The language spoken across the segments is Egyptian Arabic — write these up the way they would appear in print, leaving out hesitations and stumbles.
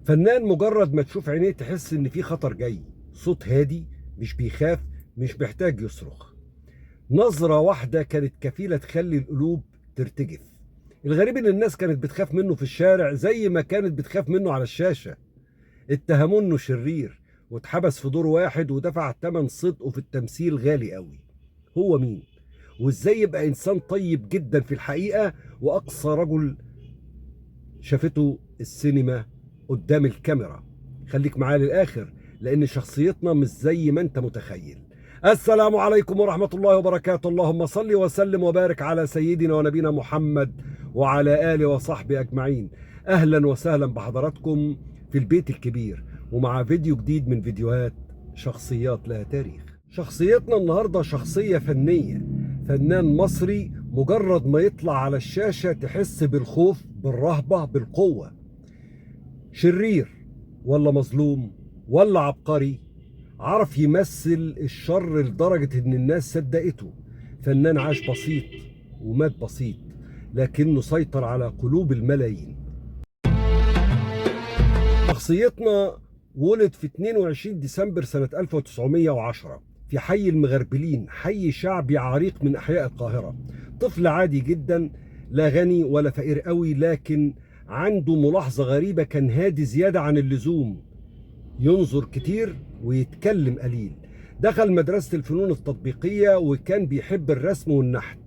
فنان مجرد ما تشوف عينيه تحس ان في خطر جاي. صوت هادي، مش بيخاف، مش محتاج يصرخ. نظرة واحدة كانت كفيلة تخلي القلوب ترتجف. الغريب ان الناس كانت بتخاف منه في الشارع زي ما كانت بتخاف منه على الشاشة. اتهموه انه شرير واتحبس في دور واحد ودفع ثمن صدقه في التمثيل غالي قوي. هو مين؟ وازاي يبقى انسان طيب جدا في الحقيقة واقصى رجل شافته السينما قدام الكاميرا؟ خليك معايا للآخر لأن شخصيتنا مش زي ما انت متخيل. السلام عليكم ورحمة الله وبركاته. اللهم صل وسلم وبارك على سيدنا ونبينا محمد وعلى آله وصحبه أجمعين. أهلا وسهلا بحضراتكم في البيت الكبير ومع فيديو جديد من فيديوهات شخصيات لها تاريخ. شخصيتنا النهاردة شخصية فنية، فنان مصري مجرد ما يطلع على الشاشة تحس بالخوف، بالرهبة، بالقوة. شرير ولا مظلوم ولا عبقري، عرف يمثل الشر لدرجة ان الناس صدقته. فنان عاش بسيط ومات بسيط، لكنه سيطر على قلوب الملايين. شخصيتنا ولد في 22 ديسمبر سنة 1910 في حي المغربلين، حي شعبي عريق من أحياء القاهرة. طفل عادي جدا، لا غني ولا فقير قوي، لكن عنده ملاحظة غريبة، كان هادي زيادة عن اللزوم، ينظر كتير ويتكلم قليل. دخل مدرسة الفنون التطبيقية وكان بيحب الرسم والنحت،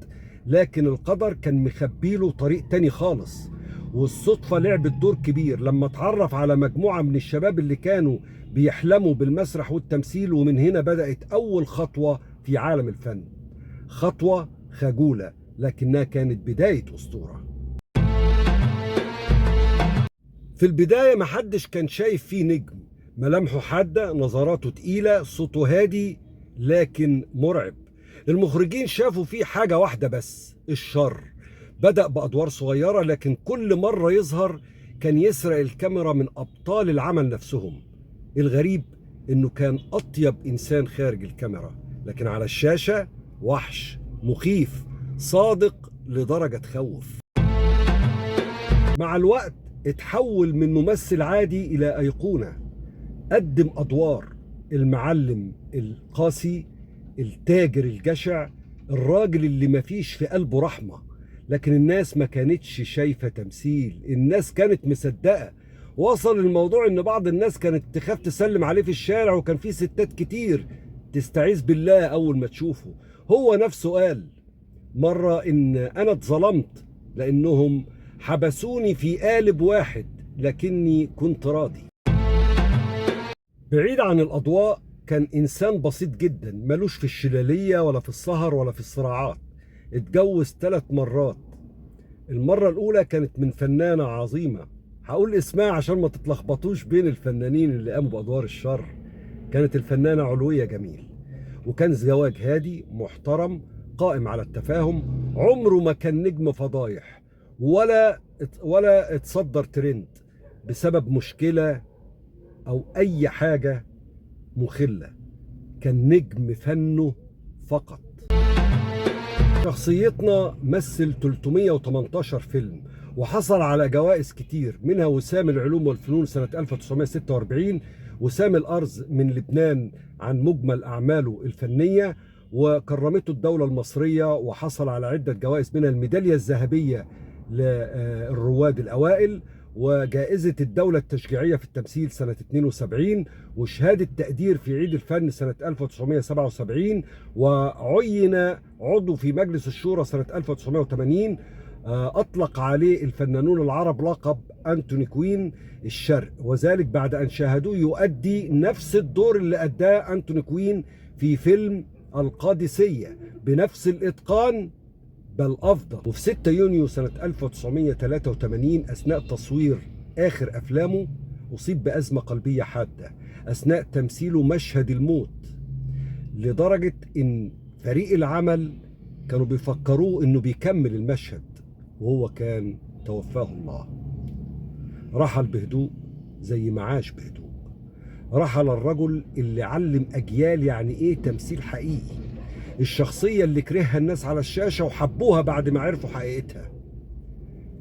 لكن القدر كان مخبيله طريق تاني خالص. والصدفة لعبت دور كبير لما اتعرف على مجموعة من الشباب اللي كانوا بيحلموا بالمسرح والتمثيل، ومن هنا بدأت أول خطوة في عالم الفن. خطوة خجولة لكنها كانت بداية أسطورة. في البداية محدش كان شايف فيه نجم، ملامحه حادة، نظراته تقيلة، صوته هادي لكن مرعب. المخرجين شافوا فيه حاجة واحدة بس، الشر. بدأ بأدوار صغيرة، لكن كل مرة يظهر كان يسرق الكاميرا من أبطال العمل نفسهم. الغريب إنه كان أطيب إنسان خارج الكاميرا، لكن على الشاشة وحش مخيف صادق لدرجة تخوف. مع الوقت اتحول من ممثل عادي إلى أيقونة. قدم أدوار المعلم القاسي، التاجر الجشع، الراجل اللي مفيش في قلبه رحمة. لكن الناس ما كانتش شايفة تمثيل، الناس كانت مصدقة. وصل الموضوع ان بعض الناس كانت تخاف تسلم عليه في الشارع، وكان في ستات كتير تستعيذ بالله اول ما تشوفه. هو نفسه قال مرة ان انا اتظلمت لانهم حبسوني في قالب واحد، لكني كنت راضي. بعيد عن الأضواء كان إنسان بسيط جدا، ملوش في الشلالية ولا في السهر ولا في الصراعات. اتجوز 3 مرات. المرة الأولى كانت من فنانة عظيمة، هقول اسمها عشان ما تتلخبطوش بين الفنانين اللي قاموا بأدوار الشر. كانت الفنانة علوية جميل، وكان زواج هادي محترم قائم على التفاهم. عمره ما كان نجم فضايح ولا اتصدر ترند بسبب مشكلة أو أي حاجة مخلة. كان نجم فنه فقط. شخصيتنا مثل 318 فيلم وحصل على جوائز كتير، منها وسام العلوم والفنون سنة 1946، وسام الأرز من لبنان عن مجمل أعماله الفنية، وكرمته الدولة المصرية، وحصل على عدة جوائز منها الميدالية الذهبية للرواد الأوائل، وجائزة الدولة التشجيعية في التمثيل سنة 72، وشهادة تقدير في عيد الفن سنة 1977، وعين عضو في مجلس الشورى سنة 1980. أطلق عليه الفنانون العرب لقب أنتوني كوين الشرق، وذلك بعد أن شاهدوه يؤدي نفس الدور اللي أداه أنتوني كوين في فيلم القادسية بنفس الإتقان بل أفضل. وفي 6 يونيو سنة 1983 أثناء تصوير آخر أفلامه أصيب بأزمة قلبية حادة أثناء تمثيله مشهد الموت، لدرجة إن فريق العمل كانوا بيفكروه إنه بيكمل المشهد، وهو كان توفاه الله. رحل بهدوء زي ما عاش بهدوء. رحل الرجل اللي علم أجيال يعني إيه تمثيل حقيقي، الشخصية اللي كرهها الناس على الشاشة وحبوها بعد ما عرفوا حقيقتها.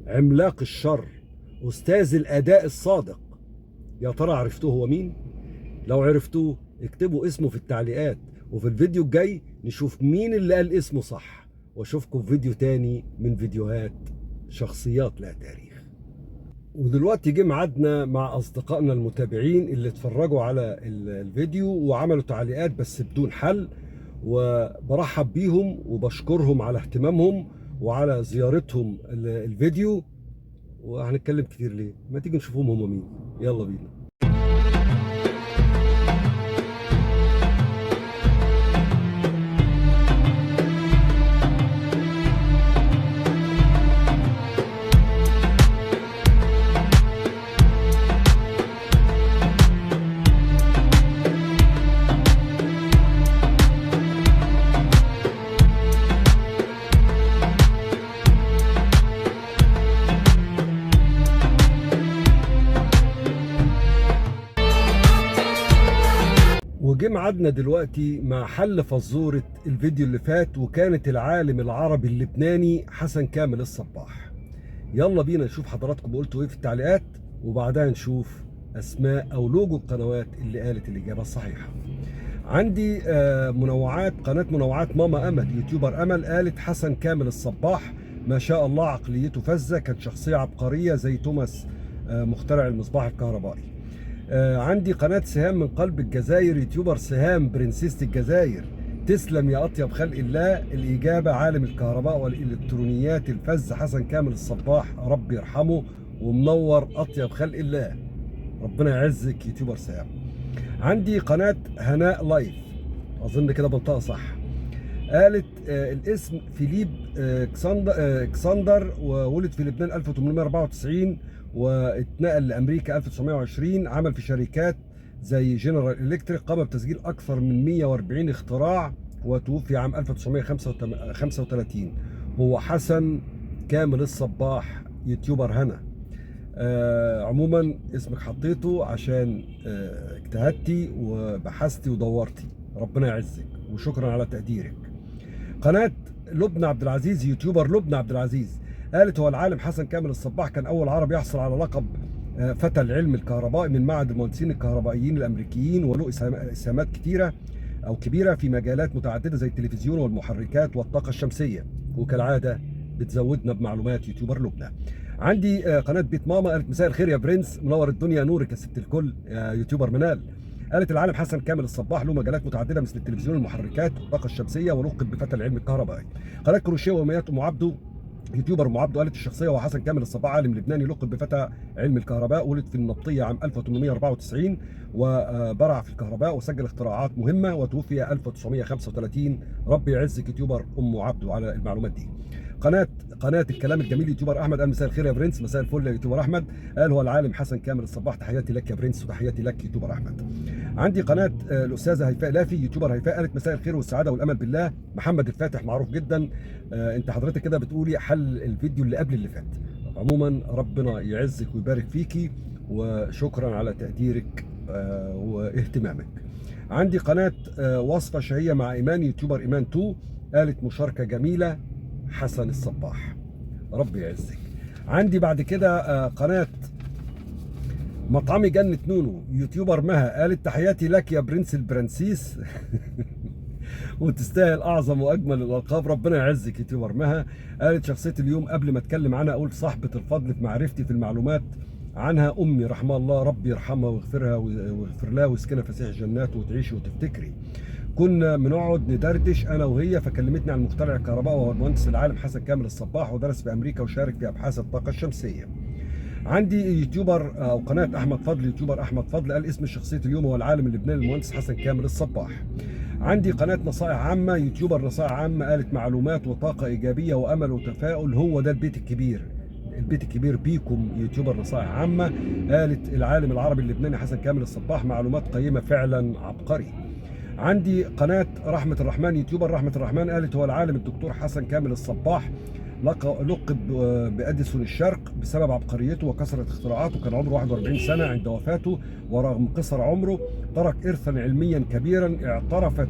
عملاق الشر، أستاذ الأداء الصادق، يا ترى عرفتوه هو مين؟ لو عرفتوه اكتبوا اسمه في التعليقات، وفي الفيديو الجاي نشوف مين اللي قال اسمه صح. واشوفكم في فيديو تاني من فيديوهات شخصيات لا تاريخ. ودلوقتي جه ميعادنا مع اصدقائنا المتابعين اللي اتفرجوا على الفيديو وعملوا تعليقات بس بدون حل، وبرحب بيهم وبشكرهم على اهتمامهم وعلى زيارتهم الفيديو. وهنتكلم كتير ليه؟ ما تيجي نشوفهم هم مين. يلا بينا. وجه ميعادنا دلوقتي مع حل فزورة الفيديو اللي فات، وكانت العالم العربي اللبناني حسن كامل الصباح. يلا بينا نشوف حضراتكم قلتوا ايه في التعليقات، وبعدها نشوف اسماء او لوجو القنوات اللي قالت الاجابة الصحيحة. عندي منوعات، قناة منوعات ماما امل، يوتيوبر امل، قالت حسن كامل الصباح ما شاء الله عقليته فذة، كانت شخصية عبقرية زي توماس مخترع المصباح الكهربائي. عندي قناة سهام من قلب الجزائر، يوتيوبر سهام برنسيسة الجزائر، تسلم يا أطيب خلق الله. الإجابة عالم الكهرباء والإلكترونيات الفذ حسن كامل الصباح، ربي يرحمه ومنور أطيب خلق الله، ربنا يعزك يوتيوبر سهام. عندي قناة هناء لايف، أظن كده بنطقها صح، قالت الاسم فيليب كساندر، وولد في لبنان 1894 واتنقل لامريكا 1920، عمل في شركات زي جنرال الكتريك، قام بتسجيل اكثر من 140 اختراع، وتوفي عام 1935. هو حسن كامل الصباح يوتيوبر هنا. عموما اسمك حطيته عشان اجتهدتي وبحثتي ودورتي، ربنا يعزك وشكرا على تقديرك. قناة لبنى عبد العزيز، يوتيوبر لبنى عبد العزيز، قالت هو العالم حسن كامل الصباح كان أول عربي يحصل على لقب فتى العلم الكهربائي من معهد المهندسين الكهربائيين الأمريكيين، وله إسهامات كتيرة أو كبيرة في مجالات متعددة زي التلفزيون والمحركات والطاقة الشمسية، وكالعادة بتزودنا بمعلومات يوتيوبر لبنى. عندي قناة بيت ماما قالت مساء الخير يا برنس، منور الدنيا نورك يا ست الكل يا يوتيوبر منال. قالت العالم حسن كامل الصباح له مجالات متعددة مثل التلفزيون والمحركات والطاقة الشمسية، ولقب بفتى العلم الكهربائي. قناة كروشيه وميات ام عبده، يوتيوبر ام عبده، قالت الشخصية هو حسن كامل الصباح عالم لبناني لقب بفتى علم الكهرباء، ولد في النبطيه عام 1894 وبرع في الكهرباء وسجل اختراعات مهمة، وتوفي 1935. ربي يعزك يوتيوبر ام عبده على المعلومات دي. قناة الكلام الجميل يوتيوبر احمد قال مساء الخير يا برنس. مساء الفل يا يوتيوبر احمد. قال هو العالم حسن كامل الصباح، تحياتي لك يا برنس وتحياتي لك يوتيوبر احمد. عندي قناة الاستاذة هيفاء لافي، يوتيوبر هيفاء، قالت مساء الخير والسعادة والامل بالله. محمد الفاتح معروف جدا، انت حضرتك كده بتقولي حل الفيديو اللي قبل اللي فات. عموما ربنا يعزك ويبارك فيكي، وشكرا على تقديرك واهتمامك. عندي قناة وصفه شهية مع ايمان، يوتيوبر ايمان 2، قالت مشاركة جميلة حسن الصباح، ربي يعزك. عندي بعد كده قناة مطعمي جنة نونو، يوتيوبر مها، قالت تحياتي لك يا برنس البرنسيس وتستاهل اعظم واجمل الالقاب، ربنا يعزك يوتيوبر مها. قالت شخصية اليوم قبل ما اتكلم عنها اقول صاحبة الفضل في معرفتي في المعلومات عنها امي رحمها الله، ربي يرحمها ويغفرها ويغفر لها ويسكنها فسيح الجنات وتعيشي وتفتكري. كنا بنقعد ندردش انا وهي، فكلمتني عن مخترع الكهرباء وهو المهندس العالم حسن كامل الصباح، ودرس في امريكا وشارك في ابحاث الطاقة الشمسية. عندي يوتيوبر او قناة احمد فضل، يوتيوبر احمد فضل، قال اسم شخصية اليوم هو العالم اللبناني المهندس حسن كامل الصباح. عندي قناة نصائح عامة، يوتيوبر نصائح عامة، قالت معلومات وطاقة ايجابية وامل وتفاؤل، هو ده البيت الكبير، البيت الكبير بيكم يوتيوبر نصائح عامة. قالت العالم العربي اللبناني حسن كامل الصباح معلومات قيمة فعلا عبقري. عندي قناة رحمة الرحمن، يوتيوبر رحمة الرحمن، قالت هو العالم الدكتور حسن كامل الصباح، لقب بأديسون الشرق بسبب عبقريته وكثرة اختراعاته، كان عمره 41 سنة عند وفاته، ورغم قصر عمره ترك إرثا علميا كبيرا اعترفت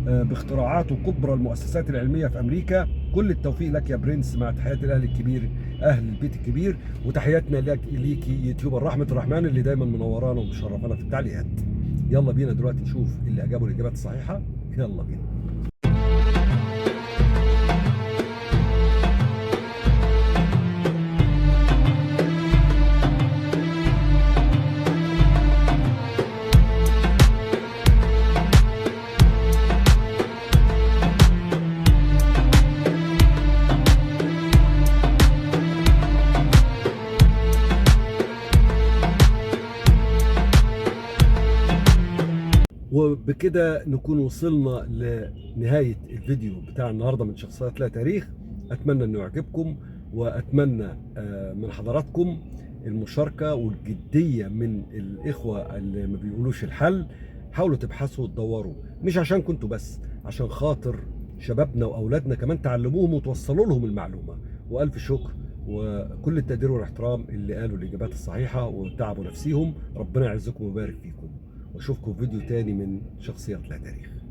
باختراعاته كبرى المؤسسات العلمية في أمريكا. كل التوفيق لك يا برنس، مع تحيات الأهل الكبير اهل البيت الكبير. وتحياتنا ليكي يوتيوبر رحمه الرحمن اللي دايما منورانا ومشرفانا في التعليقات. يلا بينا دلوقتي نشوف اللي اجابوا الاجابات الصحيحة. يلا بينا. وبكده نكون وصلنا لنهاية الفيديو بتاع النهاردة من شخصيات لا تاريخ. أتمنى أنه يعجبكم، وأتمنى من حضراتكم المشاركة والجدية من الإخوة اللي ما بيقولوش الحل. حاولوا تبحثوا وتدوروا، مش عشان كنتوا بس، عشان خاطر شبابنا وأولادنا كمان، تعلموهم وتوصلوا لهم المعلومة. وألف شكر وكل التقدير والاحترام اللي قالوا الإجابات الصحيحة وتعبوا نفسيهم. ربنا يعزكم ويبارك فيكم، واشوفكم في فيديو تاني من شخصيات لا تاريخ.